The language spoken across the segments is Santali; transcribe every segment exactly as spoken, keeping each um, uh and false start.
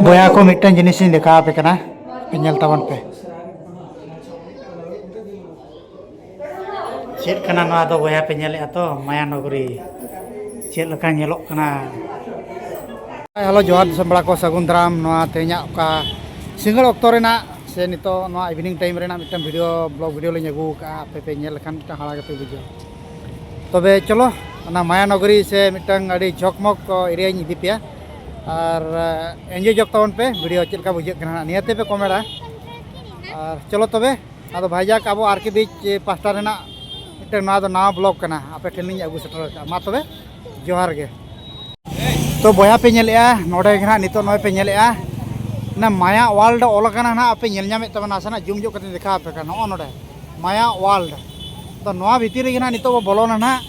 ᱵᱚᱭᱦᱟ ᱠᱚ, ᱢᱤᱫᱴᱟᱝ ᱡᱤᱱᱤᱥ ᱤᱧ ᱫᱮᱠᱷᱟᱣ ᱟᱯᱮ ᱠᱟᱱᱟ, ᱯᱮ ᱧᱮᱞ ᱛᱟᱵᱚᱱ ᱯᱮ᱾ ᱪᱮᱫ ᱠᱟᱱᱟ ᱱᱚᱣᱟ ᱫᱚ ᱵᱚᱭᱦᱟ? ᱯᱮ ᱧᱮᱞᱮᱫᱼᱟ ᱛᱚ, ᱢᱟᱭᱟ ᱱᱚᱜᱚᱨᱤ ᱪᱮᱫ ᱞᱮᱠᱟ ᱧᱮᱞᱚᱜ ᱠᱟᱱᱟ᱾ ᱦᱮᱞᱳ, ᱡᱚᱦᱟᱨ ᱫᱤᱥᱚᱢ ᱯᱮᱲᱟ ᱠᱚ, ᱥᱟᱹᱜᱩᱱ ᱫᱟᱨᱟᱢ᱾ ᱱᱚᱣᱟ ᱛᱮᱦᱮᱧᱟᱜ ᱚᱠᱟ ᱥᱤᱸᱜᱟᱹᱲ ᱚᱠᱛᱚ ᱨᱮᱱᱟᱜ ᱥᱮ ᱱᱤᱛᱚᱜ ᱱᱚᱣᱟ evening time ᱨᱮᱱᱟᱜ ᱢᱤᱫᱴᱟᱝ video, vlog video ᱞᱤᱧ ᱟᱹᱜᱩ ᱟᱠᱟᱫᱼᱟ᱾ ᱟᱯᱮ ᱯᱮ ᱧᱮᱞ ᱞᱮᱠᱷᱟᱱ ᱢᱤᱫᱴᱟᱝ ᱦᱟᱲᱟ ᱜᱮᱯᱮ ᱵᱩᱡᱷᱟᱹᱣᱟ᱾ ᱛᱚᱵᱮ ᱪᱚᱞᱚ, ᱚᱱᱟ ᱢᱟᱭᱟ ᱱᱚᱜᱚᱨᱤ ᱥᱮ ᱢᱤᱫᱴᱟᱝ ᱟᱹᱰᱤ ᱡᱷᱚᱠᱢᱚᱠ area ᱧ ᱤᱫᱤ ᱯᱮᱭᱟ ᱟᱨ enjoy ᱡᱚᱝ ᱛᱟᱵᱚᱱ ᱯᱮ᱾ Video ᱪᱮᱫ ᱞᱮᱠᱟ ᱵᱩᱡᱷᱟᱹᱜ ᱠᱟᱱᱟ ᱱᱤᱭᱟᱹ ᱛᱮᱯᱮ ᱠᱚᱢᱮᱱᱴᱟ᱾ ᱟᱨ ᱪᱚᱞᱚ ᱛᱚᱵᱮ, ᱟᱫᱚ ᱵᱷᱟᱭᱡᱟᱠ ᱟᱵᱚ ᱟᱨ ᱠᱮ ᱵᱤᱪ ᱯᱟᱥᱴᱟ ᱨᱮᱱᱟᱜ ᱢᱤᱫᱴᱟᱝ ᱱᱚᱣᱟ ᱫᱚ ᱱᱟᱣᱟ vlog ᱠᱟᱱᱟ, ᱟᱯᱮ ᱴᱷᱮᱱ ᱞᱤᱧ ᱟᱹᱜᱩ ᱥᱮᱴᱮᱨ ᱟᱠᱟᱫᱼᱟ᱾ ᱢᱟ ᱛᱚᱵᱮ, ᱡᱚᱦᱟᱨ ᱜᱮ᱾ ᱛᱚ ᱵᱚᱭᱦᱟ ᱯᱮ ᱧᱮᱞᱮᱫᱼᱟ, ᱱᱚᱰᱮ ᱜᱮ ᱱᱟᱦᱟᱜ ᱱᱤᱛᱚᱜ ᱱᱚᱜᱼᱚᱭ ᱯᱮ ᱧᱮᱞᱮᱫᱼᱟ, ᱚᱱᱟ ᱢᱟᱭᱟ ᱣᱟᱨᱞᱰ ᱚᱞ ᱟᱠᱟᱱᱟ ᱱᱟᱦᱟᱜ, ᱟᱯᱮ ᱧᱮᱞ ᱧᱟᱢᱮᱫ ᱛᱟᱵᱚᱱᱟ, ᱱᱟᱥᱮᱱᱟᱜ zoom ᱧᱚᱜ ᱠᱟᱛᱮ ᱫᱮᱠᱷᱟᱣ ᱟᱯᱮ ᱠᱟᱱᱟ᱾ ᱱᱚᱜᱼᱚ ᱱᱚᱰᱮ ᱢᱟᱭᱟ ᱣᱟᱨᱞᱰ᱾ ᱛᱚ ᱱᱚᱣᱟ ᱵᱷᱤᱛᱤᱨ ᱨᱮᱜᱮ ᱱᱟᱦᱟᱜ ᱱᱤᱛᱚᱜ ᱵᱚ ᱵᱚᱞᱚᱱᱟ ᱱᱟᱦᱟᱜ᱾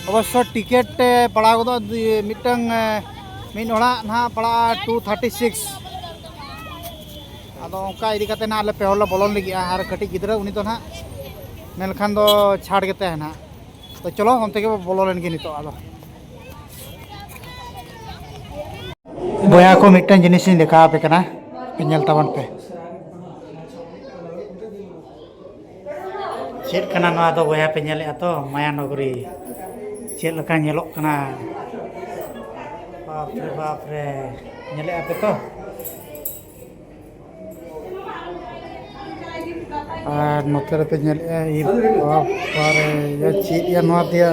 ᱚᱵᱚᱥᱥᱚ ᱴᱤᱠᱤᱴ ᱯᱟᱲᱟᱣ ᱜᱚᱫᱚᱜᱼᱟ ᱫᱩ-, ᱢᱤᱫᱴᱟᱝ, ᱮ, ᱢᱤᱫ ᱦᱚᱲᱟᱜ ᱱᱟᱦᱟᱜ ᱯᱟᱲᱟᱜᱼᱟ two thirty six᱾ ᱟᱫᱚ ᱚᱱᱠᱟ ᱤᱫᱤ ᱠᱟᱛᱮ ᱱᱟᱦᱟᱜ ᱟᱞᱮ ᱯᱮ ᱦᱚᱲ ᱞᱮ ᱵᱚᱞᱚᱱ ᱞᱟᱹᱜᱤᱫᱼᱟ, ᱟᱨ ᱠᱟᱹᱴᱤᱡ ᱜᱤᱫᱽᱨᱟᱹ ᱩᱱᱤ ᱫᱚ ᱱᱟᱦᱟᱜ ᱢᱮᱱᱠᱷᱟᱱ ᱫᱚ ᱪᱷᱟᱲ ᱜᱮ ᱛᱟᱦᱮᱱᱟ᱾ ᱛᱚ ᱪᱚᱞᱚ, ᱚᱱᱛᱮ ᱜᱮ ᱵᱚᱞᱚ ᱞᱮᱱ ᱜᱮ ᱱᱤᱛᱚᱜ ᱟᱫᱚ᱾ ᱵᱚᱭᱦᱟ ᱠᱚ, ᱢᱤᱫᱴᱟᱝ ᱡᱤᱱᱤᱥ ᱤᱧ ᱫᱮᱠᱷᱟᱣ ᱟᱯᱮ ᱠᱟᱱᱟ, ᱯᱮ ᱧᱮᱞ ᱛᱟᱵᱚᱱ ᱯᱮ᱾ ᱪᱮᱫ ᱠᱟᱱᱟ ᱱᱚᱣᱟ ᱫᱚ ᱵᱚᱭᱦᱟ ᱯᱮ ᱧᱮᱞᱮᱫᱼᱟ ᱛᱚ, ᱢᱟᱭᱟ ᱱᱚᱜᱚᱨᱤ ᱪᱮᱫ ᱞᱮᱠᱟ ᱧᱮᱞᱚᱜ ᱠᱟᱱᱟ? ᱵᱟᱯ ᱨᱮ ᱵᱟᱯ ᱨᱮ, ᱧᱮᱞᱮᱫᱼᱟ ᱯᱮ ᱛᱚ? ᱟᱨ ᱱᱚᱛᱮ ᱨᱮᱯᱮ ᱧᱮᱞᱮᱫᱼᱟ, ᱮ ᱵᱟᱵᱟ ᱨᱮ, ᱭᱟ ᱪᱮᱫ ᱭᱟ ᱱᱚᱣᱟ ᱫᱚᱭᱟ,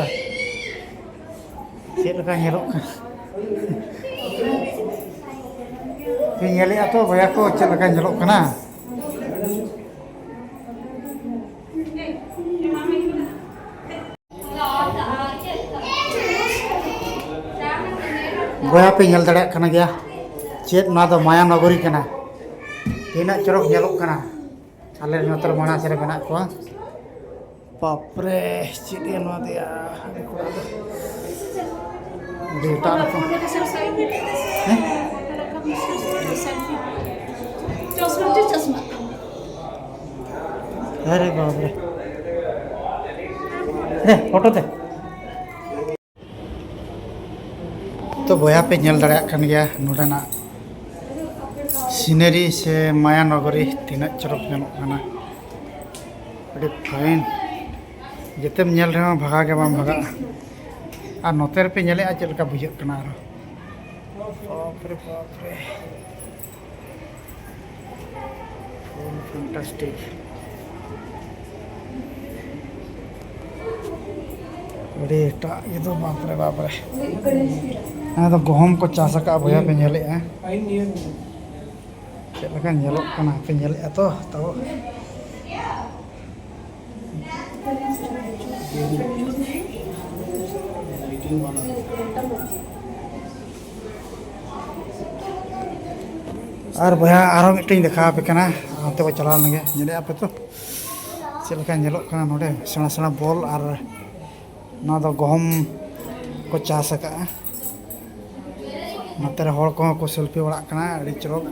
ᱪᱮᱫ ᱞᱮᱠᱟ ᱧᱮᱞᱚᱜ ᱠᱟᱱᱟ? ᱯᱮ ᱧᱮᱞᱮᱫᱼᱟ ᱛᱚ ᱵᱚᱭᱦᱟ ᱠᱚ, ᱪᱮᱫ ᱞᱮᱠᱟ ᱧᱮᱞᱚᱜ ᱠᱟᱱᱟ? ᱵᱚᱭᱦᱟ ᱯᱮ ᱧᱮᱞ ᱫᱟᱲᱮᱭᱟᱜ ᱠᱟᱱ ᱜᱮᱭᱟ, ᱪᱮᱫ ᱱᱚᱣᱟ ᱫᱚ ᱢᱟᱭᱟ ᱱᱚᱜᱚᱨᱤ ᱠᱟᱱᱟ? ᱛᱤᱱᱟᱹᱜ ᱪᱚᱨᱚᱠ ᱧᱮᱞᱚᱜ ᱠᱟᱱᱟ᱾ ᱟᱞᱮ ᱱᱚᱛᱮ ᱨᱮ ᱢᱟᱲᱟᱝ ᱥᱮᱫ ᱨᱮ ᱢᱮᱱᱟᱜ ᱠᱚᱣᱟ᱾ ᱵᱟᱯᱨᱮ, ᱪᱮᱫ ᱭᱟ ᱱᱚᱣᱟ ᱫᱚᱭᱟ, ᱟᱹᱰᱤ ᱠᱚᱲᱟ ᱫᱚ᱾ ᱟᱹᱰᱤ ᱮᱴᱟᱜ ᱨᱚᱠᱚᱢ᱾ ᱦᱮᱸ? ᱟᱨᱮ ᱵᱟᱯᱨᱮ᱾ ᱫᱮ, ᱯᱷᱳᱴᱳ ᱫᱮ᱾ ᱛᱚ ᱵᱚᱭᱦᱟ ᱯᱮ ᱧᱮᱞ ᱫᱟᱲᱮᱭᱟᱜ ᱠᱟᱱ ᱜᱮᱭᱟ ᱱᱚᱰᱮᱱᱟᱜ ᱥᱤᱱᱟᱨᱤ ᱥᱮ ᱢᱟᱭᱟ ᱱᱚᱜᱚᱨᱤ ᱛᱤᱱᱟᱹᱜ ᱪᱚᱨᱚᱠ ᱧᱮᱞᱚᱜ ᱠᱟᱱᱟ, ᱟᱹᱰᱤ ᱯᱷᱟᱭᱤᱱ᱾ ᱡᱮᱛᱮᱢ ᱧᱮᱞ ᱨᱮᱦᱚᱸ ᱵᱷᱟᱜᱟ ᱜᱮ ᱵᱟᱢ ᱵᱷᱟᱜᱟᱜᱼᱟ᱾ ᱟᱨ ᱱᱚᱛᱮ ᱨᱮᱯᱮ ᱧᱮᱞᱮᱫᱼᱟ ᱪᱮᱫ ᱞᱮᱠᱟ ᱵᱩᱡᱷᱟᱹᱜ ᱠᱟᱱᱟ ᱟᱨᱦᱚᱸ᱾ ᱵᱟᱯ ᱨᱮ ᱵᱟᱯ ᱨᱮ, ᱯᱷᱮᱱᱴᱟᱥᱴᱤᱠ᱾ ᱟᱹᱰᱤ ᱮᱴᱟᱜ ᱜᱮ ᱫᱚ, ᱵᱟᱯ ᱨᱮ ᱵᱟᱯ ᱨᱮ᱾ ᱚᱱᱟ ᱫᱚ ᱜᱚᱦᱚᱢ ᱠᱚ ᱪᱟᱥ ᱟᱠᱟᱫᱼᱟ ᱵᱚᱭᱦᱟ, ᱯᱮ ᱧᱮᱞᱮᱫᱼᱟ ᱪᱮᱫ ᱞᱮᱠᱟ ᱧᱮᱞᱚᱜ ᱠᱟᱱᱟ, ᱯᱮ ᱧᱮᱞᱮᱫᱼᱟ ᱛᱚ ᱛᱟᱣ᱾ ᱟᱨ ᱵᱚᱭᱦᱟ, ᱟᱨᱦᱚᱸ ᱢᱤᱫᱴᱮᱱ ᱫᱮᱠᱷᱟᱣ ᱟᱯᱮ ᱠᱟᱱᱟ, ᱚᱱᱛᱮ ᱵᱚ ᱪᱟᱞᱟᱣ ᱞᱮᱱᱜᱮ, ᱧᱮᱞᱮᱫ ᱟᱯᱮ ᱛᱚ ᱪᱮᱫ ᱞᱮᱠᱟ ᱧᱮᱞᱚᱜ ᱠᱟᱱᱟ ᱱᱚᱰᱮ, ᱥᱮᱬᱟ ᱥᱮᱬᱟ ᱵᱚᱞ ᱟᱨ ᱱᱚᱣᱟ ᱫᱚ ᱜᱚᱦᱚᱢ ᱠᱚ ᱪᱟᱥ ᱟᱠᱟᱫᱼᱟ᱾ ᱱᱚᱛᱮ ᱨᱮ ᱦᱚᱲ ᱠᱚᱦᱚᱸ ᱠᱚ ᱥᱮᱞᱯᱷᱤ ᱵᱟᱲᱟᱜ ᱠᱟᱱᱟ, ᱟᱹᱰᱤ ᱪᱚᱨᱚᱠ᱾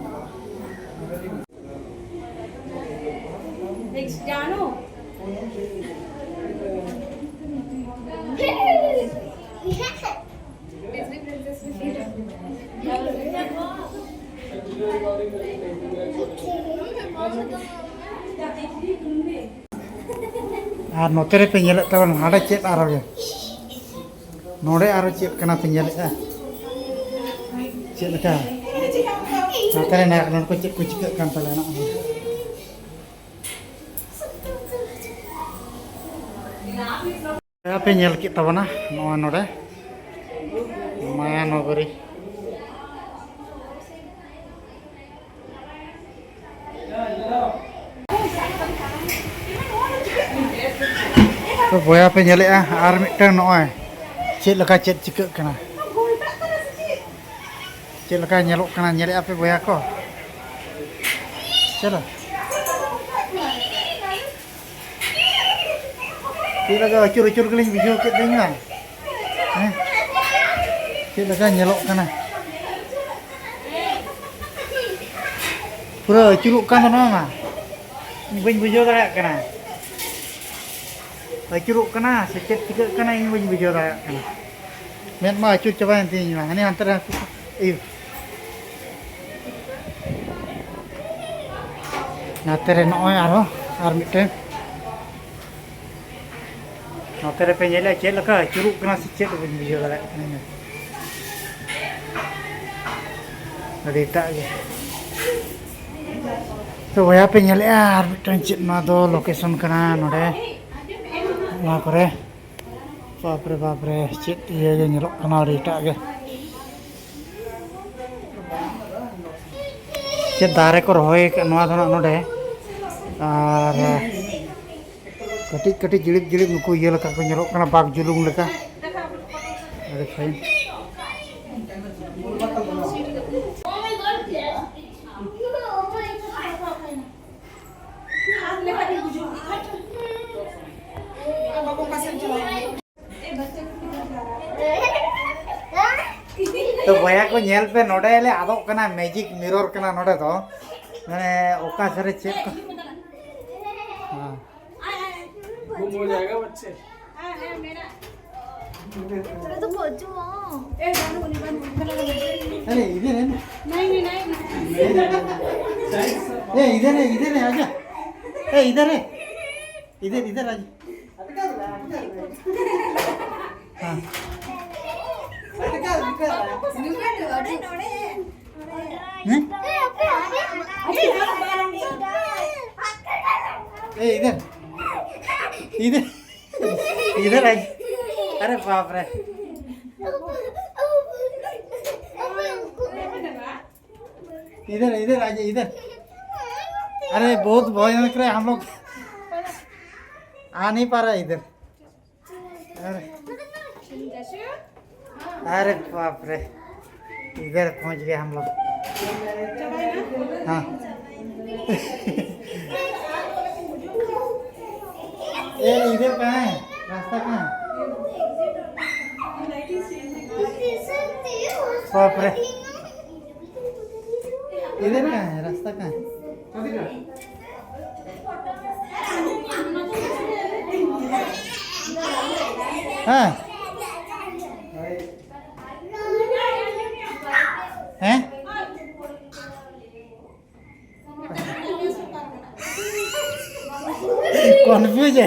ᱟᱨ ᱱᱚᱛᱮ ᱨᱮᱯᱮ ᱧᱮᱞᱮᱫ ᱛᱟᱵᱚᱱ ᱦᱟᱸᱰᱮ ᱪᱮᱫ ᱟᱨᱚ ᱜᱮ, ᱱᱚᱰᱮ ᱟᱨᱚ ᱪᱮᱫ ᱠᱟᱱᱟ ᱯᱮ ᱧᱮᱞᱮᱫᱼᱟ? ᱪᱮᱫ ᱞᱮᱠᱟ? ᱱᱚᱛᱮ ᱨᱮ ᱱᱟᱭᱟᱜ ᱱᱚᱰᱮ ᱠᱚ ᱪᱮᱫ ᱠᱚ ᱪᱤᱠᱟᱹᱜ ᱠᱟᱱ ᱛᱟᱞᱮᱭᱟ ᱱᱟᱜ᱾ ᱯᱮ ᱧᱮᱞ ᱠᱮᱫ ᱛᱟᱵᱚᱱᱟ ᱱᱚᱣᱟ ᱱᱚᱰᱮ ᱢᱟᱭᱟ ᱱᱚᱜᱚᱨᱤ᱾ ᱛᱚ ᱵᱚᱭᱦᱟ ᱯᱮ ᱧᱮᱞᱮᱜᱼᱟ, ᱟᱨ ᱢᱤᱫᱴᱟᱝ ᱱᱚᱜᱼᱚᱭ ᱪᱮᱫ ᱞᱮᱠᱟ ᱪᱮᱫ ᱪᱤᱠᱟᱹᱜ ᱠᱟᱱᱟ, ᱪᱮᱫ ᱞᱮᱠᱟ ᱧᱮᱞᱚᱜ ᱠᱟᱱᱟ, ᱧᱮᱞᱮᱜᱼᱟ ᱯᱮ ᱵᱚᱭᱦᱟ ᱠᱚ? ᱪᱚᱞᱚ, ᱪᱮᱫ ᱞᱮᱠᱟ ᱟᱹᱪᱩᱨ ᱟᱹᱪᱩᱨ ᱜᱮᱞᱤᱧ ᱵᱩᱡᱷᱟᱹᱣ ᱠᱮᱫ ᱛᱤᱧ ᱢᱟ᱾ ᱦᱮᱸ? ᱪᱮᱫ ᱞᱮᱠᱟ ᱧᱮᱞᱚᱜ ᱠᱟᱱᱟ? ᱯᱩᱨᱟᱹ ᱟᱹᱪᱩᱨᱚᱜ ᱠᱟᱱ ᱫᱚ ᱱᱚᱣᱟ ᱢᱟ᱾ ᱤᱧ ᱵᱟᱹᱧ ᱵᱩᱡᱷᱟᱹᱣ ᱫᱟᱲᱮᱭᱟᱜ ᱠᱟᱱᱟ᱾ ᱟᱹᱪᱩᱨᱚᱜ ᱠᱟᱱᱟ ᱥᱮ ᱪᱮᱫ ᱪᱤᱠᱟᱹᱜ ᱠᱟᱱᱟ, ᱤᱧ ᱵᱟᱹᱧ ᱵᱩᱡᱷᱟᱹᱣ ᱫᱟᱲᱮᱭᱟᱜ ᱠᱟᱱᱟ᱾ ᱢᱮᱫ ᱢᱟ ᱟᱹᱪᱩᱨ ᱪᱟᱵᱟᱭᱮᱱ ᱛᱤᱧ ᱢᱟ᱾ ᱦᱟᱱᱮ ᱦᱟᱱᱛᱮ ᱨᱮ ᱦᱟᱹᱠᱩ ᱠᱚ, ᱤᱭᱟᱹ᱾ ᱱᱚᱛᱮ ᱨᱮ ᱱᱚᱜᱼᱚᱭ ᱟᱨᱦᱚᱸ ᱟᱨ ᱢᱤᱫᱴᱮᱱ, ᱱᱚᱛᱮ ᱨᱮᱯᱮ ᱧᱮᱞᱮᱫᱼᱟ ᱪᱮᱫ ᱞᱮᱠᱟ ᱟᱹᱪᱩᱨᱚᱜ ᱠᱟᱱᱟ ᱥᱮ ᱪᱮᱫ, ᱵᱟᱹᱧ ᱵᱩᱡᱷᱟᱹᱣ ᱫᱟᱲᱮᱭᱟᱜ ᱠᱟᱱᱟ ᱤᱧ ᱫᱚ᱾ ᱟᱹᱰᱤ ᱮᱴᱟᱜ ᱜᱮ᱾ ᱛᱚ ᱵᱚᱭᱦᱟ ᱯᱮ ᱧᱮᱞᱮᱫᱼᱟ ᱟᱨ ᱢᱤᱫᱴᱟᱝ ᱪᱮᱫ, ᱱᱚᱣᱟ ᱫᱚ ᱞᱳᱠᱮᱥᱚᱱ ᱠᱟᱱᱟ ᱱᱚᱰᱮ, ᱱᱚᱣᱟ ᱠᱚᱨᱮ᱾ ᱵᱟᱯᱨᱮ ᱵᱟᱯᱨᱮ, ᱪᱮᱫ ᱤᱭᱟᱹ ᱜᱮ ᱧᱮᱞᱚᱜ ᱠᱟᱱᱟ, ᱟᱹᱰᱤ ᱮᱴᱟᱜ ᱜᱮ᱾ ᱪᱮᱫ ᱫᱟᱨᱮ ᱠᱚ ᱨᱚᱦᱚᱭ ᱟᱠᱟᱫ ᱱᱚᱣᱟ ᱫᱚ ᱱᱟᱜ ᱱᱚᱰᱮ᱾ ᱟᱨ ᱠᱟᱹᱴᱤᱡ ᱠᱟᱹᱴᱤᱡ ᱡᱤᱲᱤᱫ ᱡᱤᱲᱤᱫ ᱱᱩᱠᱩ ᱤᱭᱟᱹ ᱞᱮᱠᱟ ᱠᱚ ᱧᱮᱞᱚᱜ ᱠᱟᱱᱟ, ᱵᱟᱜᱽ ᱡᱩᱞᱩᱝ ᱞᱮᱠᱟ᱾ ᱟᱹᱰᱤ ᱯᱷᱟᱭᱤᱱ᱾ ᱛᱚ ᱵᱚᱭᱦᱟ ᱠᱚ ᱧᱮᱞ ᱯᱮ, ᱱᱚᱰᱮ ᱞᱮ ᱟᱫᱚᱜ ᱠᱟᱱᱟ, ᱢᱮᱡᱤᱠ ᱢᱤᱨᱚᱨ ᱠᱟᱱᱟ ᱱᱚᱰᱮ ᱫᱚ, ᱢᱟᱱᱮ ᱚᱠᱟ ᱥᱮᱫ ᱨᱮ ᱪᱮᱫ ᱠᱚ, ᱦᱮᱸ᱾ गुम हो जाएगा बच्चे। तेरा तो बहुत जुआ। अरे इधर है ना। नहीं, नहीं, नहीं। ए, इधर है, इधर है, आजा। ए, इधर है। इधर, इधर आजा। हाँ। हैं? ए, इधर। इधर। इधर आ। अरे बाप रे। इधर, इधर आ जा, इधर। अरे बहुत भयंकर है, हम लोग आ नहीं पा रहा है इधर। अरे, अरे बाप रे, इधर पहुंच गए हम लोग। हाँ। ए, इधर कहाँ है? रास्ता कहाँ है? बाप रे। इधर कहाँ है? रास्ता कहाँ है? हाँ। हैं? ᱠᱚᱱᱯᱷᱤᱭᱩᱡᱽ ᱮ᱾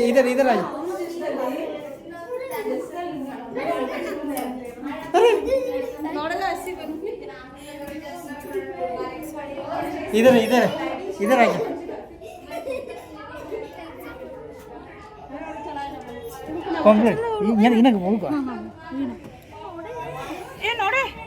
ᱤᱫᱷᱟᱨ ᱤᱫᱷᱟᱨ ᱟᱭ᱾ ᱤᱫᱷᱟᱨ ᱤᱫᱷᱟᱨ ᱤᱫᱷᱟᱨ ᱟᱭ᱾ ᱠᱚᱢᱯᱞᱤᱴ᱾ ᱧᱮᱞ ᱤᱱᱟᱹ ᱜᱮ ᱵᱚᱞ ᱠᱚ᱾ ᱮ ᱱᱚᱰᱮ᱾